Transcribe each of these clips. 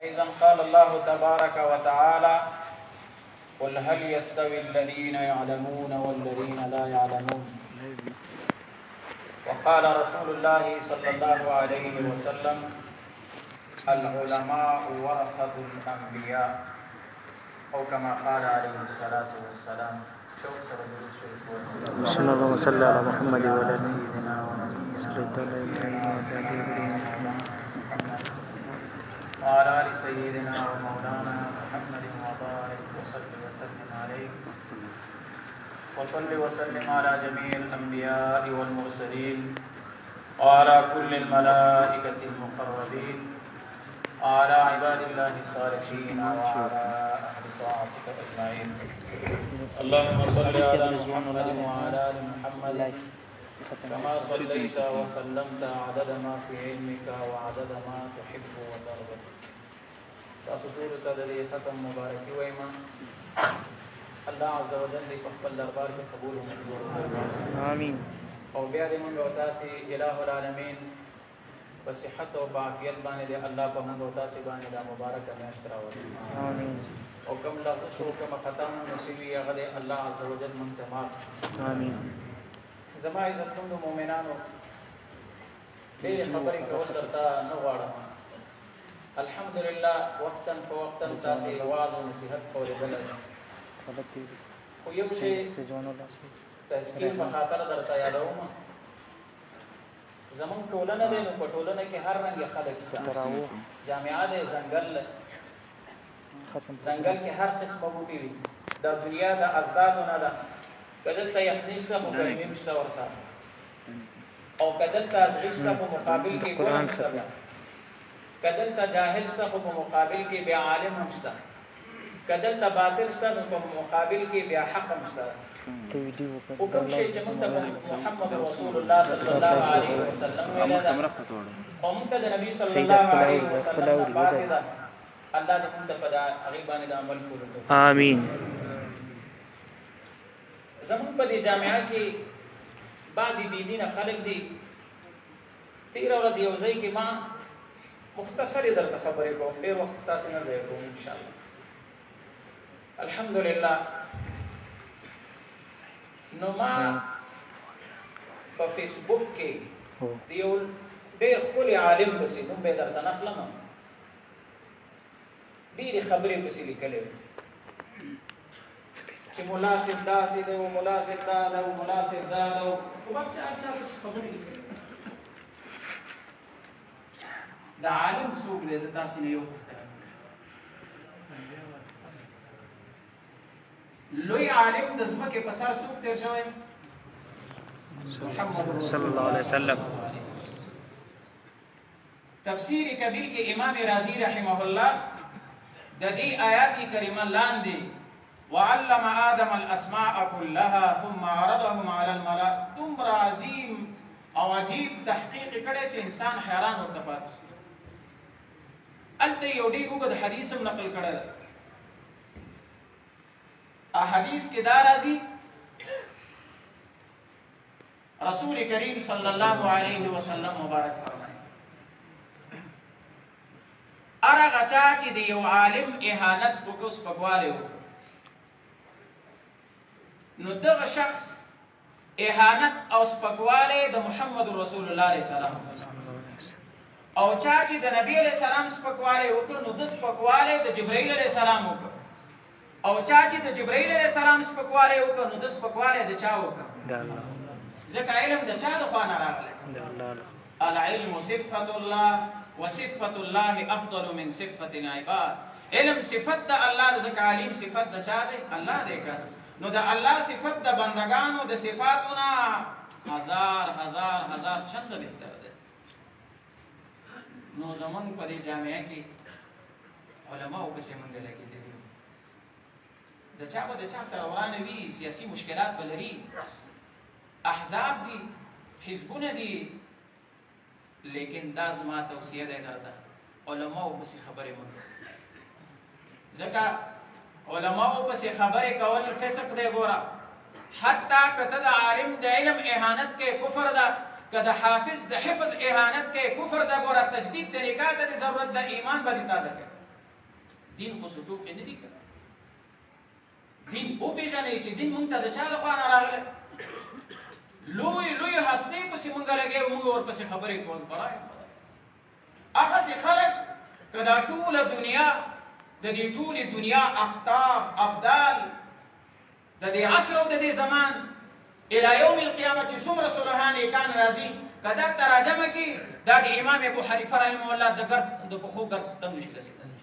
اذا قال الله تبارك وتعالى قل هل يستوي الذين يعلمون والذين لا يعلمون. وقال رسول الله صلى الله عليه وسلم العلماء ورثة الأنبياء، أو كما قال عليه الصلاة والسلام. شوق سره درود شریف وایئ. صلى الله وسلم على محمد وعلى سيدنا صلى الله عليه وسلم. وعلى آل سيدنا ومولانا محمد وبارك وصل وسلم عليه، وصل وسلم على جميع الأنبياء والمرسلين وعلى كل الملائكة المقربين وعلى عباد الله الصالحين وعلى أهل طاعتك أجمعين. اللهم صل على محمد وعلى آل محمد كما صليت وسلمت عدد ما في علمك وعدد ما تحب وترضى. تاسو ټول ته د دې ختم مبارکي وایم. الله عز وجل دې په خپل دربار کې قبول او منظور کړي. آمين. او بیا دې موږ او تاسو الہ العالمین په صحت او په عافیت باندې دې الله په موږ او تاسو باندې دا مبارکه میاشت راولي. آمين. او کوم لفظ شو، کوم خطا مونږ شوي، هغه دې الله عز وجل موږ ته معاف کړي. آمين. زما عزتمندو مؤمنانو، ډېرې خبرې کول درته نه غواړم. الحمدلله وقتا فوقتا تاسې وعظ او نصیحت اورېدلی، خو یو شی تذکیر په خاطر درته یادوم. زمونږ ټولنه دی، نو په ټولنه کې هر رنګ خلک شته. جامعه دی، ځنګل دی، ځنګل کې هر قسمه بوټي وي. دا دنیا د ازدادو نه ده. که دلته یخني شته، خو ګرمي هم شته ورسره، او که دلته ازغي شته، خو مقابل کې ګل هم شته بیا. که دلته جاهل شته، خو په مقابل کې بیا عالم هم شته. که دلته باطل شته، نو په مقابل کې بیا حق هم شته. خو کوم شی چې موږ ته محمد رسول الله صلی الله علیه وسلم ویلی ده او موږ ته د نبی صلی الله علیه وسلم نه پاتې ده، الله دې موږ ته په هغې باندې د عمل کولو توفیق. آمين. زمونږ په دې جامعه کې بعضې بې دینه خلک دي. تېره ورځ یو ځای کې ما مختصرې درته خبرې کوم، ډېر وخت ستاسې نه ضایع کوم انشاءالله. الحمدلله، نو ما په فیسبوک کې د یو ډېر ښکلي عالم پسې، نوم به یې درته نه اخلم، ډېرې خبرې پسې لیکلې وې چې ملا صاحب داسې دی او ملا صاحب دا دی او ملا صاحب دا دی، خو بس چا چا پسې خبرې لیکلې. دا عالم څوک دی؟ زه تاسې نه یو پوښتنه. لوی عالم د ځمکې په سر څوک تېر شوی؟ محمد صلی الله علیه وسلم. تفسیر کبیر کې امام رازی رحمه الله د دې آیات کریمه لاندې وعلم آدم الاسماء كلها ثم عرضهم على الملأ دومره عظیم او عجیب تحقیق کړی چې انسان حیران ورته پاتې شي. هلته یو ډېر اوږد حدیث هم نقل کړی دی. احادیث کې دا راځي، رسول کریم صلی الله علیه وسلم مبارک فرمایي، هر هغه چا چې د یو عالم اهانت وکړو، سپکوالی وکړو، نو دغه شخص اهانت او سپکوالی د محمد رسول الله علیه السلام، او چا چې د نبی علیه السلام سپکوالی وکړ، نو د سپکوالی د جبرائیل علیه السلام وکړ، او چا چې د جبرائیل علیه السلام سپکوالی وکړ، نو د سپکوالی د چا وکړ؟ د الله. ځکه علم د چا د خوا نه راغلی؟ د الله. العلم صفة الله وصفة الله افضل من صفة العباد. علم صفت د الله، ځکه علیم صفت د چا دی؟ الله دی که. نو د الله صفت د بندگانو د صفاتونه هزار هزار هزار چنده بهتر دی. نو زمونږ په دې جامعه کې علماو پسې مونږ لګېدلي یو. د چا به د چا سره ورانه وي، سیاسي مشکلات به لري، احزاب دي، حزبونه دي، لیکن دا زما توصیه ده درته، علماو پسې خبرې مه کوئ، ځکه علماو پسې خبرې کول فسق دی. ګوره، حتی که ته د عالم د علم اهانت کې، کفر ده. که د حافظ د حفظ اهانت کې، کفر ده. ګوره، تجدید د نکاح ته ضرورت ده، ایمان به دې تازه کوي. دین خو څه ټوکې نه دي کړې. دین وپېژنئ چې دین مونږ ته د چا لخوا نه راغلی. لوی لوی هستۍ پسې مونږ لګیا یو، مونږ ورپسې خبرې کوو. اوس برای خدای هغسې خلک که دا ټوله دنیا، د دې ټولې دنیا اقطاب ابدال د دې عصر او د دې زمان الی یوم القیامه چې څومره صلحان نیکان راځي، که دا تراجمه کې دا د امام ابو حنیفه رحمه الله د ګرد د پښو ګرد تم نشي رسېدلی.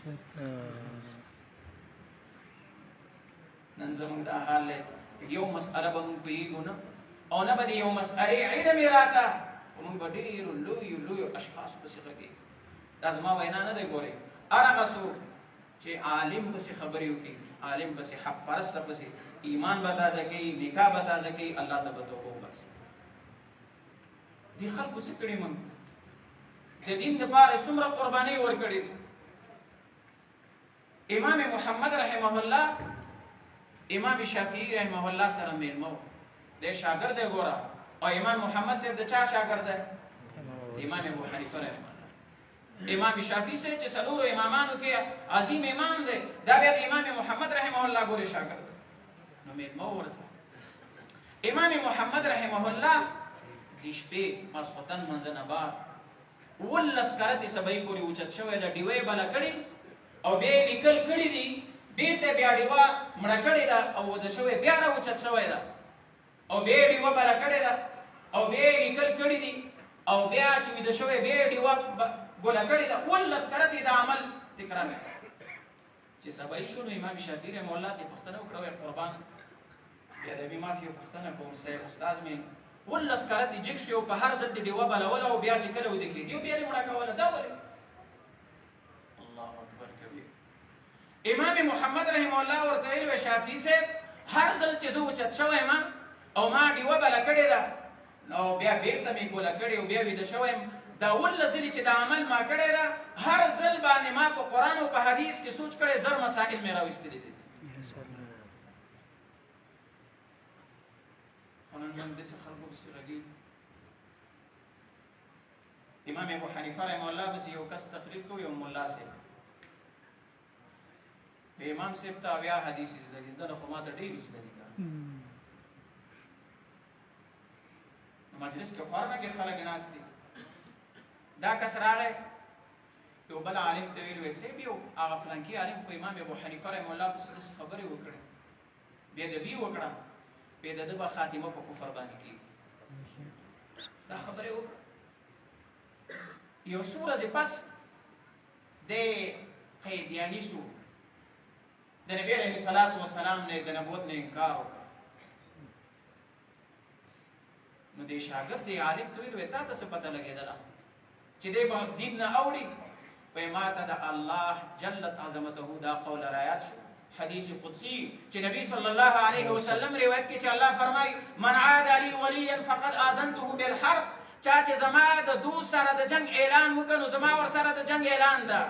نن زموږ دا حال دی، یو مسئله به موږ پوهېږو نه، او نه به د یو مسئلې علم یې راته، خو موږ به ډېرو لویو لویو اشخاصو پسې غږېږو. دا زما وینا نه دی، ګورئ، هر هغه څوک چې عالم پسې خبرې وکړي، عالم پسې، حق پرسته پسې، ایمان به تازه کوي، نکاح به تازه کوي، الله ته به توبه وباسي. دې خلکو څه کړي؟ موږ د دین دپاره څومره قربانۍ ورکړې دي. امام محمد رحمه الله امام شافعي رحمه الله سره میلمه و، دی شاګرد دی ګوره. او امام محمد صاحب د چا شاګرد دی؟ امام ابو حنیفه رحمه الله. امام شافعي صاحب چې څلورو امامانو کې عظیم امام دی، دا بیا د امام محمد رحمه الله ګورې شاګرد دی. نو میلمه ورسره امام محمد رحمه الله د شپې ماسخوتن منځنه بعد 17 کرتې سبعي پورې اوچت شوی ده، ډیوه یې بله کړې او بیا یې لیکل کړي دي، بېرته بیا ډیوه مړه کړې ده او وده شوی، بیا را اوچت شوی ده او بیا یې ډیوه بله کړې ده او بیا یې لیکل کړي دي، او بیا چې ویده شوی بیا یې ډیوه ګله کړې ده. 17 کرتې دا عمل تکرار کړی. چې سبعي شو نو امام شافعي رحمه الله ته پوښتنه وکړه، وایي قربان بیا د معافي پوښتنه کوم صاحب استاد مې 17 کرتې جګ شوې او په هر ځل دې ډیوه بلوله او بیا چې کله ویده کېدې او بیا دې مړه کوله، دا ولې؟ الله اکبر کبیر. امام محمد رحمه الله ورته ویل، وایي شافعي صاحب هر ځل چې زه اوچت شوی یم او ما ډیوه بله کړې ده نو بیا بېرته مې ګوله کړې او بیا ویده شوی یم، دا 17 ځلې چې دا عمل ما کړی ده هر ځل باندې ما په قرآن او په حدیث کې سوچ کړی، 1000 مسائل مې راویستلي دي. خو نن موږ داسې خلکو پسې غږېږو. امام ابو حنیفه رحمه الله پسې یو کس تقریر کوي، یو ملا صاحب. د امام صاحب ته 70 حدیث زده دي، دنه خو ما ته ډېر زده دي. مجلس کې خورنه کې خلک ناست دي. دا کس راغی یو بل عالم ته ویل، وایي صاحب یو هغه فلانکي عالم خو امام ابو حنیفه رحمه الله پسې داسې خبرې وکړې، بې ادبي وکړه، بې د ده به خاتمه په کفر باندې کېږي. دا خبرې وکړه. یو څو ورځې پس دی قیدیاني شو، د نبی علیه الصلاة والسلام نه د نبوت نه انکار وکړ. نو دې شاګرد دی عالم ته ویل، وایي تا ته څه پته لګېدله چې دی به دین نه اوړي؟ وایي ما ته د الله جلت عظمته دا قول رایاد شو، حدیث قدسی چې نبی صلی الله علیه وسلم روایت کې چې الله فرمای من عاد علی ولیا فقد آذنته بالحرب، چا چې زما د دوست سره د جنگ اعلان وکړ نو زما ور سره د جنگ اعلان ده،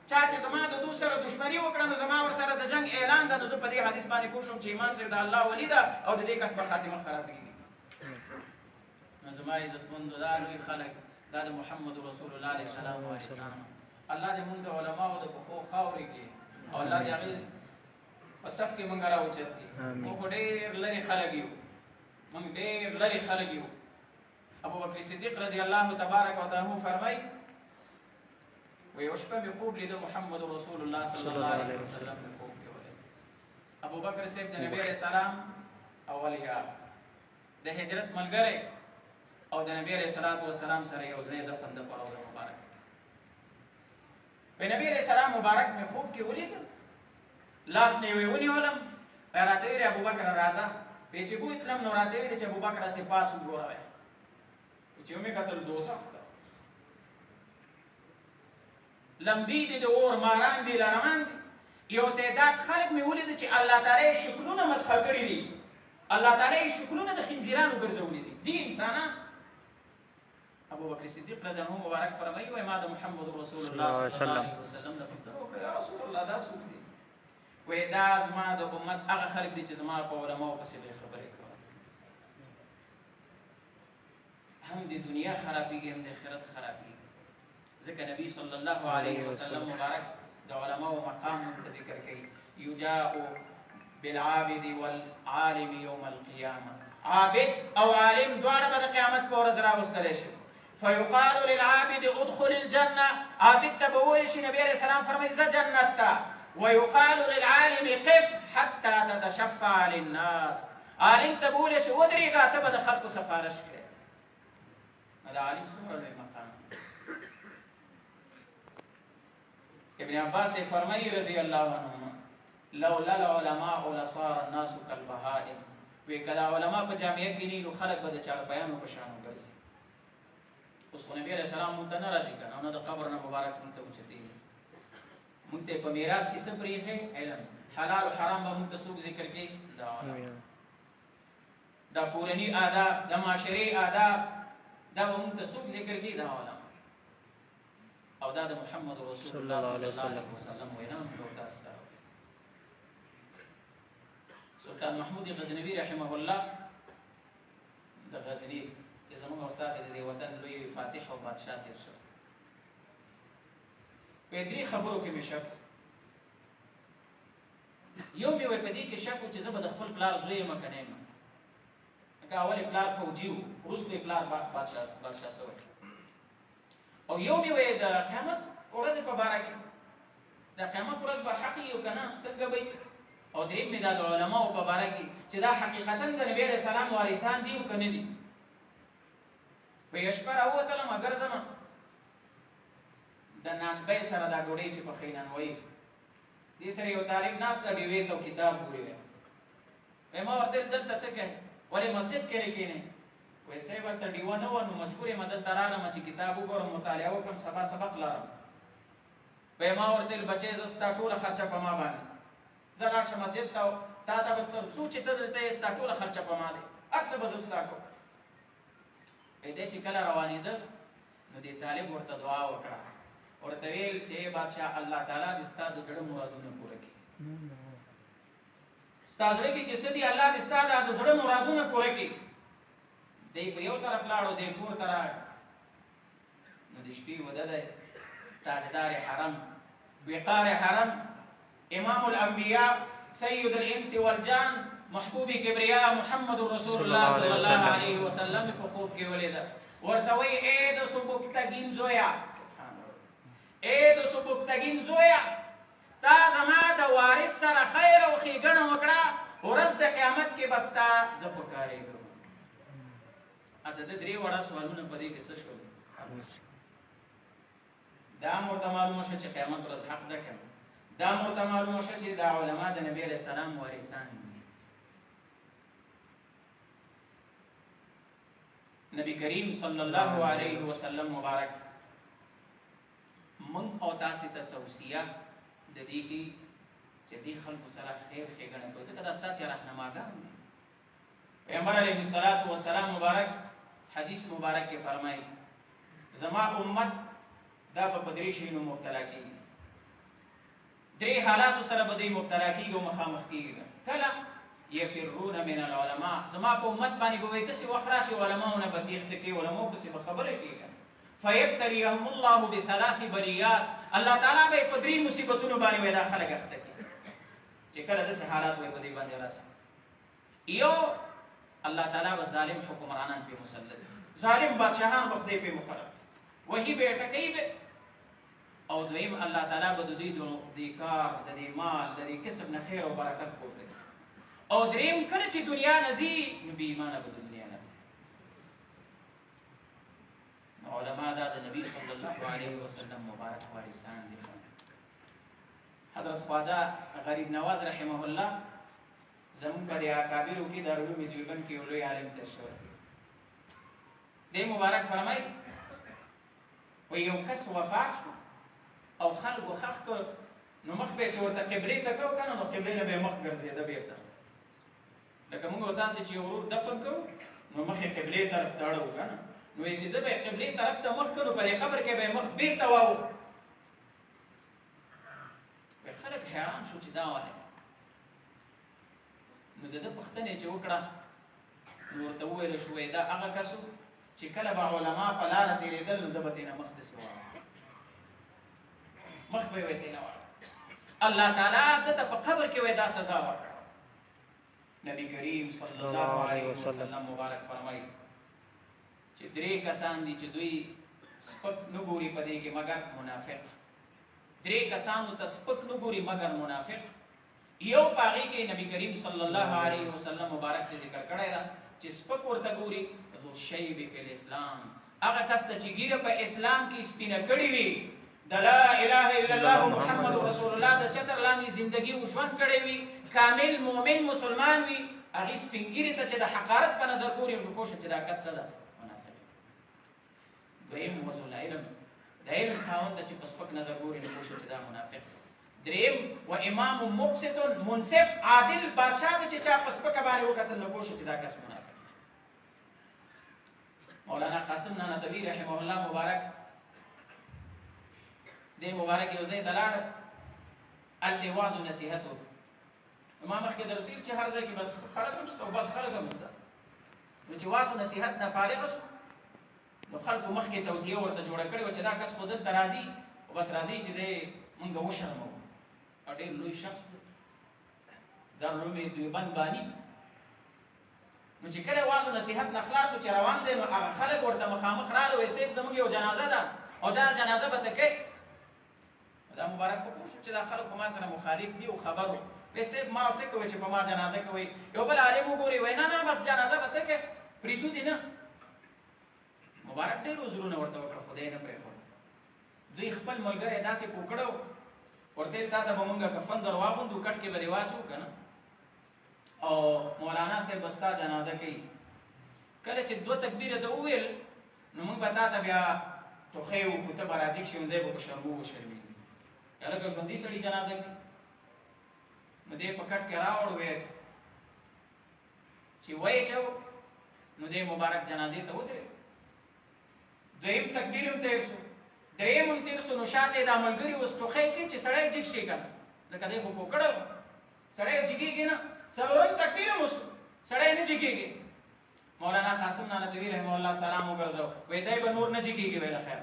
چا چې زما د دوست سره دښمني وکړه نو زما ور سره د جنگ اعلان ده. نو زه په دې حدیث باندې پوه شوم چې امام صاحب د الله ولی ده او د دې کس به خاتمه خرابېږي. نو زما عزتمندو دا لوی خلک دا د محمد رسول الله علیه السلام وارثان، الله دې مونږ د علماو د پښو خاورې کړي او الله دې هغې په صف کې مونږ راوچت کړي. مونږ خو ډېر لرې خلک یو، مونږ ډېر لرې خلک یو. ابو بکر صدیق رضی الله تبارک وتعالی فرمای، و یو شپه مې خوب لیده محمد رسول الله صلی الله علیه وسلم مې خوب کې ولید. ابو بکر صاحب د نبی علیه السلام اول یار، د هجرت ملګری او د نبی علیه الصلاة والسلام سره یو ځای دفن د په روضه مبارک. په نبی علیه السلام مبارک مې خوب کې ولید، لاس نه یې ونیولم، بیا راته ویل ابوبکر راځه. بیا چې بوی تلم نو راته ویل چې ابوبکر هسې پاس وګوره. وی چې ومې کتل دوزخ ته لمبې دي، د اور ماران دي، لړمان دي. یو تعداد خلک مې ولید چې الله تعالی یې شکلونه مسخه کړي دي، الله تعالی یې شکلونه د خنزیرانو ګرځولي دي، دي انسانان. ابو بکر صدیق رضی الله عنه مبارک فرمایي، وایي ما د محمد رسول الله صلی الله علیه وسلم نه پوښتنه وکړه، یا رسول الله دا څوک دي؟ وایي دا زما د امت هغه خلک دي چې زما په علماو پسې به خبرې کولې. هم د دنیا خرابېږي هم د آخرت خرابېږي، ځکه نبی صلی الله علیه وسلم مبارک د علماو مقام مونږ ته ذکر کوي. یجاء بالعابد والعالم یوم القیامه، عابد او عالم دواړه به د قیامت په ورځ راوستلی شي. فیقال للعابد ادخل الجنه، عابد ته به وویل شي، نبی علیه السلام فرمایي ځه جنت ته. ویقال للعالم قف حتی تتشفع للناس، عالم ته به وویل شي ودرېږه، ته به د خلکو سفارش کړې. نو د عالم څومره لوی مقام. ابن عباس فرمایي رضی الله عنهما لولا العلماء لصار الناس كالبهائم، وی کله علما په جامعه کې نه نو خلک به د چارپایانو په شان وګرځي. اوس خو نبی علیه السلام مونږ ته نه راځي که نه، د قبر نه مبارک مونږ ته اوچتېږي. مونږ ته په میراث کې څه پرېښی؟ علم. حلال او حرام به مونږ ته څوک ذکر کوي؟ دا علما. دا کورني آداب، د معاشرې آداب، دا به مونږ ته څوک ذکر کوي؟ دا علما. او دا د محمد رسول الله صلی الله علیه وسلم وینا موږ تاسو ته. سلطان محمود غزنوی رحمه الله د غزنی چې زموږ استاد د دې وطن لوی فاتح او بادشاه تیر شو، په درې خبرو کې مې شک، یو مې وای په دې کې شک چې زه به د خپل پلار زوی یم که نه یم، ځکه اول یې پلار فوجي و، وروسته یې پلار بادشاه سوی. او یو مې وای د قیامت ورځې په باره کې، د قیامت ورځ به حق یو که نه، څنګه به؟ او دریم مې دا د علماو په باره کې چې دا حقیقتا د نبی علیه السلام وارثان دي او که نه دي. په یوه شپه راووتلم، ګرځم د نانبۍ سره دا ډوډۍ چې پخوي نانوایي، دې سره یو طالب ناست دی، ډیوې ته کتاب ګوري. وی ما ورته دلته څه کوې، ولې مسجد کې نه کښېنې؟ وایي صاحب هلته ډیوه نه وه، نو مجبور یم دلته راغلم چې کتاب وګورم، مطالعه وکړم، سبا سبق لرم. وایي ما ورته ویل بچی زه ستا ټوله خرچه په ما باندې، زه لاړ شه مسجد ته، تا ته به تر څو چې ته دلته یې ستا ټوله خرچه په ما دی، هر څه به زه ستا کوم. وایي دی چې کله روانېده نو دې طالب ورته دعا وکړه، ورته ویل چې ای بادشاه الله تعالی دې ستا د زړه مرادونه پوره کړي، ستا زړه کې چې څه دي الله دې ستا د زړه مرادونه پوره کړي. دی په یو طرف لاړو، دی کور ته راغی، نو د شپې وده دی، تاجدار حرم، وقار حرم، امام الانبیاء، سید الانس والجان، محبوب کبریا محمد رسول الله صلی الله علیه وسلم په خوب کې ولیده. ورته وایي ای د سبکتګین زویا، ای د سبکتګین زویا، تا زما د وارث سره خیر او ښېګڼه وکړه، ورځ د قیامت کې به ستا زه پکارېږم. د ده درې واړه سوالونه په دې کې څه شول؟ دا هم ورته معلومه شوه چې قیامت ورځ حق ده که نه، دا هم ورته معلومه شوه چې دا علما د نبي علیه السلام وارثان دي. نبی کریم صلی الله علیه وسلم مبارک مونږ او تاسو ته توصیه د دې کې چې دې خلکو سره خیر ښېګڼه کوي، ځکه دا ستاسې رهنماګان دي. پیغمبر علیه الصلاة والسلام مبارک حدیث مبارک کې فرمایي زما امت دا په درې شیونو مبتلا کیږي، درې حالاتو سره به دوی مبتلا کیږي او مخامخ کیږي. کله یفرون من العلماء، زما په امت باندې به وایي داسې وخت راشي علماو نه به تېښته کوي، علماو پسې به خبره کېږي. فیبتلیهم الله بثلاث بلیات، الله تعالی به په درې مصیبتونو باندې وایي دا خلک اخته کړي چې کله داسې حالات وایي په دې باندې راشي. یو الله تعالی به ظالم حکمرانان پې مسلط، ظالم بادشاهان به خدای پې مقرر وهي به یې ټکوي به. او دویم الله تعالی به د دوی د کار، د دې مال، د دې کسب نه خیر او برکت پورته کړي. او دریم کله چې دنیا نه ځي نو بې ایمانه به د دنیا نه ځي. نو علما دا د نبی صلی الله علیه وسلم مبارک وارثان دي. حضرت خواجه غریب نواز رحمه الله زموږ په دې اکابرو کې دارالعلوم دیوبند کې یو لوی عالم تېر شوی دی، مبارک فرمایي و یو کس وفات شو او خلکو ښخ کړ، نو مخ به چې ورته قبلې ته کو که نه، نو قبلې نه به یې مخ ګرځېده بېرته، لکه موږ او تاسې چې یو ورور دفن کوو نو مخ یې قبلې طرف ته اړوو که نه، نو یې چې ده به یې قبلې طرف ته مخ کړ، نو په دې قبر کې به یې مخ بېرته واوښت. خلک حیران شو چې دا ولې. نو د ده پوښتنه یې چې وکړه نو ورته وویل شو وایي دا هغه کس و چې کله به علما په لاره تېرېدل نو ده به ترېنه مخ داسې واړاوه، مخ به یې وایي ترېنه واړاوه. الله تعالی دته په قبر کې وای دا سزا ورکړه. نبی کریم صلی الله علیه وسلم مبارک فرمایي چې درې کسان دي چې دوی سپک نه ګوري په دې کې مګر منافق. درې کسانو ته سپک نه ګوري مګر منافق. یو پاغي کې نبی کریم صلی الله علیه وسلم مبارک ته ذکر کړی دا چې سپک ورته ګوري ذو شیب فی الاسلام، هغه کس ته چې ګیره په اسلام کې سپینه کړې وي، د لا اله الا الله محمد رسول الله د چتر لاندې زندگی او ژوند کړی وي، کامل مؤمن مسلمان وي، هغه سپینګیری ته چې د حقارت په نظر ګوري نو پوه شه چې دا کس څه ده، منافق. دویم وزو العلم، د علم خاوند چې په سپک نظر ګوري نو پوه شه چې دا منافق. دریم و امام مقسط منصف عادل بادشاہ چې چا په سپکه باندې وکتل نو پوه شه چې دا کس منافق. مولانا قاسم نانتوی رحمه الله مبارک دې مبارک یو ځای ته لاړ، هلته یې وعظ و نصیحت وکړ. ما مخکې درته ویل چې هر ځای کې بس خلک هم شته او بد خلک هم شته. نو چې وعظ و نصیحت نه فارغ شو نو خلکو مخکې توطیه ورته جوړه کړې وه چې دا کس خو دلته راځي او بس راځي چې دی مونږ وشرموو، او ډېر لوی شخص دی، دارالعلوم دیوبند باني. نو چې کله وعظ و نصیحت نه خلاص شو چې روان دی نو هغه خلک ورته مخامخ راغله، وایي صاحب زموږ یو جنازه ده او دا جنازه به ته کوې. دا مبارک خو پوه شو چې دا خلک خو ما سره مخالف دي او خبر وو. وایي صاحب ما څه کوئ چې په ما جنازه کوئ؟ یو بل عالم وګوري، وایي نه نه بس جنازه به ته کوې، پرېږدو دي نه. مبارک ډېر عذرونه ورته وکړه، خدای نه پرېښود. دوی خپل ملګری داسې پوه کړی ورته تا ته به مونږ کفن در واغوندو، کټ کې به دې واچو که نه، او مولانا صاحب به ستا جنازه کوي. کله چې دوه تکبیره ده وویل نو موږ به تا ته بیا ټوخی وکړو، ته به راجګ شې، نو دی به په شرمو وشرمېږي. هلکه ژوندي سړي جنازه کوي. نو دی په کټ کې راوړ، ویې چې ویې چو نو دی مبارک جنازې ته ودرېد. دویم تکبیر هم تېر شو، درېیم هم تېر شو، نو شاته یې دا ملګري اوس ټوخی کوي چې سړی جګ شي که نه، ځکه دی خو پوه کړی و سړی جګېږي نه. څلورم تکبیر هم وشو، سړی نه جګېږي. مولانا قاسم نانتوي رحمه الله سلام وګرځاو، وایي دی به نور نه جګېږي. ویل خیر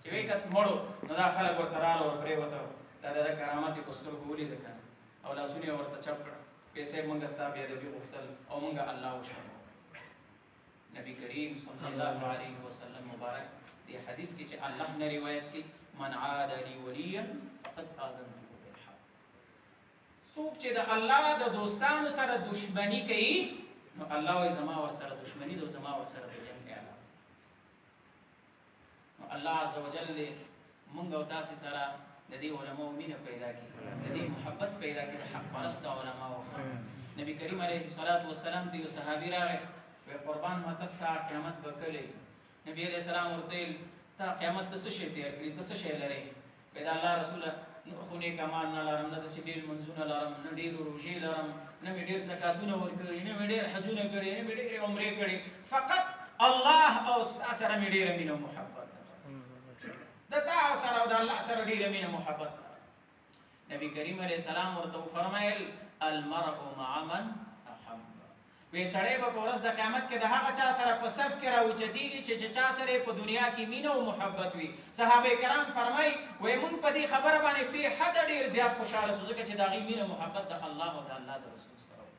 چې ویې کت مړو نو دا خلک ورته راغله ورپرېوته، دا د کرامت یې په سترګو ولیده که نه، او لاسونه یې ورته چپ کړه، پیسې مونږ ستا بې ادبي غوښتل او مونږ الله وشرموه. نبی کریم صلی الله علیه وسلم مبارک دی حدیث کې چې الله نه روایت کې من عاد لی ولیا فقد آذنته بالحرب، څوک چې د الله د دوستانو سره دشمنی کوي نو الله وایي زما ورسره دشمنی ده او زما ورسره د جنګ اعلان. نو الله عز وجل مونږ او تاسو سره د دې علماو مینه پیدا کړي، د دې محبت پیدا کړي، د حق پرسته علماو. نبی کریم علیه الصلاۃ والسلام ته یو صحابي راغی، وی قربان ما ته ساعت قیامت به کلی. نبی علیہ السلام ورته تا قیامت ته څه شی تیار کړي، ته څه شی لرې؟ وی د الله رسوله نور خو نیک اعمال نه لرم، نه داسې ډېر لمونځونه لرم، نه ډېر روژې لرم، نه مې ډېر زکاتونه ورکړي، نه مې ډېر حجونه کړي، نه مې ډېرې عمرې کړي، فقط الله او ستا سره مې ډېره مینه او محبت ده، د تا سره او د الله سره ډېره مینه محبت ده. نبی کریم علیه السلام ورته وفرمایل المرء مع من احب، وی سړی به په ورځ د قیامت کې د هغه چا سره په صف کې راوچتېږي چې چا سره په دنیا کې مینه او محبت وي. صحابه کرام فرمایي وی مونږ په دې خبره باندې بې حده ډېر زیات خوشحاله شو، ځکه چې د هغې مینه محبت د الله او د الله د رسول سره و.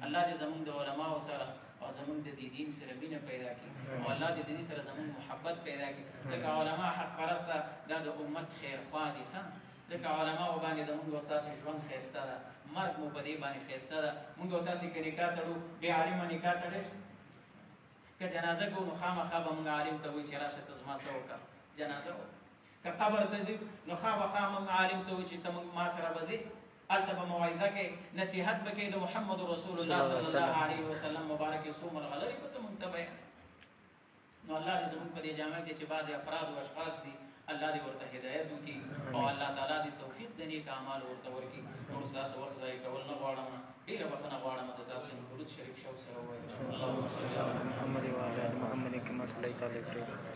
الله دې زمونږ د علماو سره او زمونږ د دې دین سره مینه پیدا کړي، او الله دې د دې سره زمونږ محبت پیدا کړي، ځکه علما حق پرسته دا د امت خیرخواه دي. ښه، ځکه علماو باندې د مونږ او ستاسې ژوند ښایسته ده، مرګ مو په دې باندې ښایسته ده. مونږ او تاسې که نکاح تړو بې عالمه نکاح تړی شو، که جنازه کوو نو خامخا به مونږ عالم ته وایو چې راشه ته زما څه وکړه، جنازه وکړه. که قبر ته ځو نو خامخا مونږ عالم ته وایو چې ته مونږ ما سره به ځې، هلته به موعظه کوې، نصیحت به کوې د محمد رسول الله صلی الله علیه وسلم مبارک څو مرغلرې به ته مونږ ته بیان. نو الله دې زموږ په دې جامع کې چې بعضې افراد او اشخاص دي الله دې ورته هدایت وکړي او الله تعالی دې توفیق د نیک اعمال ورته ورکړي. نور ستاسو وخت ضایع کول نه غواړم، ډېره بخښنه غواړم د تاسو نه. درود شریف شوق سره ووایئ. اللهم صل علی محمد وعلى ال محمد كما صليت على ابراهيم.